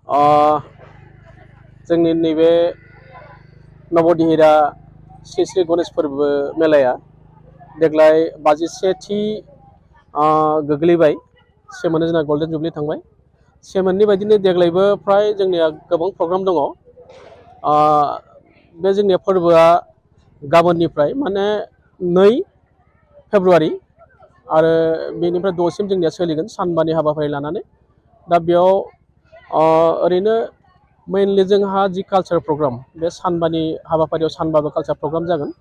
अ जोंनि नैबे नवदिहिरा श्री श्री गणेश फोरबो मेलाया देग्लाय 51थि गोग्लैबाय। सेमोननो जोंना गल्डेन जुबलि थांबाय। सेमोननि बायदिनो देग्लायबो फ्राय जोंनिया गोबां प्रग्राम दङ। बे जोंनि फोरबोआ गाबोननिफ्राय माने 2 फेब्रुआरि आरो बेनिफ्राय 6सिम जोंनिया सोलिगोन सानबानि हाबाफारि लानानै। दा बेयाव ओरैनो मेनलि जोंहा जि कालचार प्रग्राम बे सानबानि हाबाफारियाव सानबाबो कालचार प्रग्राम जागोन।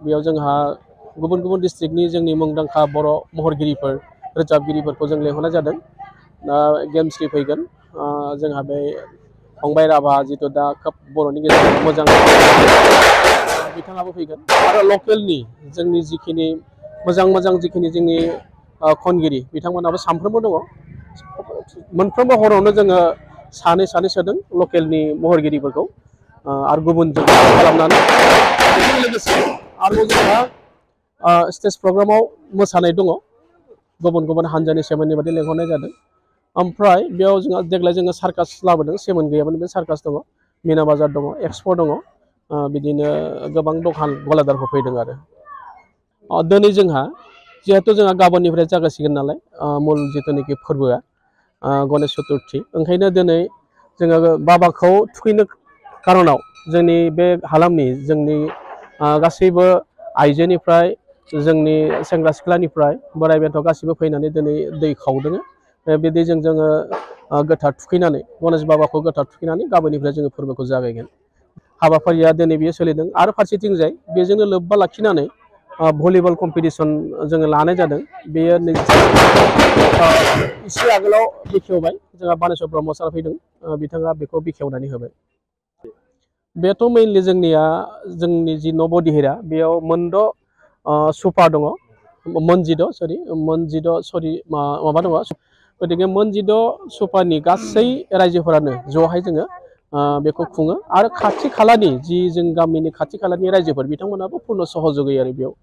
बेयाव जोंहा गुबुन गुबुन डिस्ट्रिक्टनि जोंनि मुंदांखा बर' महरगिरिफोर रोजाबगिरिफोरखौ जों लेंहरनाय जादों। दा गेमस्रि फैगोन। जोंहा बे फंबाय राभा जिथु दा खोब बर'नि गेजेराव मोजां बिथाङाबो फैगोन आरो लकेलनि जोंनि जिखिनि मोजां जिखिनि जोंनि खनगिरि बिथांमोनाबो सानफ्रोमबो दङ। मोनफ्रोमबो हरावनो जोङो सानै सोदों लकेलनि महरगिरिफोरखौ आरो गुबुनजों खालामनानै बेजों लोगोसे आरोबाव जोंहा स्टेज प्रग्रामाव मोसानाय दङ। गुबुन हानजानि सेमोननि बायदि लेंहरनाय जादों। ओमफ्राय बेयाव जोंहा देग्लाय जोङो सार्कास लाबोदों। सेमोन गैयामोन बे सार्कास दङ, मिना बाजार दङ, एक्सप' दङ। बिदिनो गोबां दखान गलादारफोर फैदों आरो दिनै जोंहा जिहेथु जोंहा गाबोननिफ्राय जागासिगोन नालाय मुल जिथुनाखि फोरबोआ गणेश चतुर्थी, ओंखायनो दिनै जोङो बाबाखौ थुखैनो खार'नाव जोंनि बे हालामनि जोंनि गासैबो आइजोनिफ्राय जोंनि सेंग्रा सिख्लानिफ्राय बोराइ बेन्थ' गासैबो फैनानै दिनै दै खावदों। बे दैजों जोङो गोथार थुखैनानै गणेश बाबाखौ गोथार थुखैनानै गाबोननिफ्राय जोङो फोरबोखौ जागायगोन। हाबाफारिया दिनै बियो सोलिदों आरो फारसेथिंजाय बेजोंनो लोब्बा लाखिनानै भलिबल कम्पिटिसन जोङो लानाय जादों। बेयो एसे आगोलाव बेखेवबाय जोंहा बानेस्वर ब्रह्म सार फैदों। बिथाङा बेखौ बेखेवनानै होबाय। बेथ' मेइनलि जोंनिया जोंनि जि नवदिहिरा बेयाव मोनद' सुपा दङ। मोनजिद' माबा दङ। गतिके मोनजिद' सुपानि गासै रायजोफोरानो ज'हाय जोङो बेखौ खुङो आरो खाथि खालानि जि जों गामिनि खाथि खालानि रायजोफोर बिथांमोनाबो पुर्न सह'जुग होयो आरो बेयाव।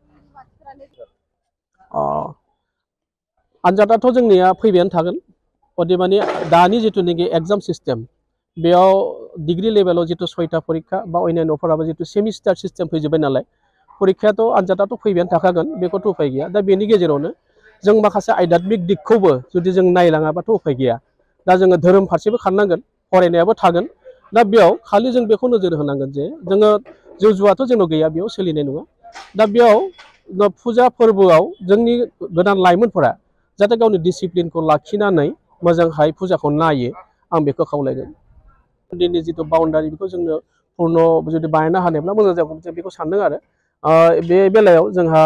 आनजादाथ' जोंनिया फैबायानो थागोन। अदेबानि दानि जिथुनाखि एग्जाम सिस्टेम बेयाव डिग्री लेभेलाव जिथु 6था परिक्षा बा अन्यान्यफोराबो जिथु सेमिस्टार सिस्टेम फैजोब्बाय नालाय परिक्षायाथ' आनजादाथ' फैबायानो थाखागोन, बेखौथ' उफाय गैया। दा बेनि गेजेरावनो जों माखासे आध्यात्मिक दिगखौबो जुदि जों नायलाङाबाथ' उफाय गैया। दा जोङो धोरोम फारसेबो खारनांगोन, फरायनायाबो थागोन। दा बेयाव खालि जों बेखौ नोजोर होनांगोन जे जोङो जौ जुवाथ' जोंनाव गैया, बेयाव सोलिनाय नङा। दा बेयाव फुजा फोरबोआव जोंनि गोदान लाइमोनफोरा जाहाथे गावनि डिसिप्लिनखौ लाखिनानै मोजांहाय फुजाखौ नायो, आं बेखौ खावलायगोन। दिनैनि जिथु बाउन्डारि बेखौ जोंनो पुर्न जुदि बानायनो हानायब्ला मोजां जागौ जों बेखौ सानदों आरो बे बेलायाव जोंहा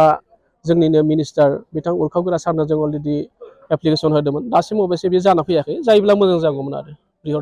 जोंनिनो मिनिस्टार बिथां उरखाव सारनो जों अलरेडि एप्लिकेसन होदोंमोन। दासिम अबयसे बे जाना फैयाखै, जायोब्ला मोजां जागौमोन आरो।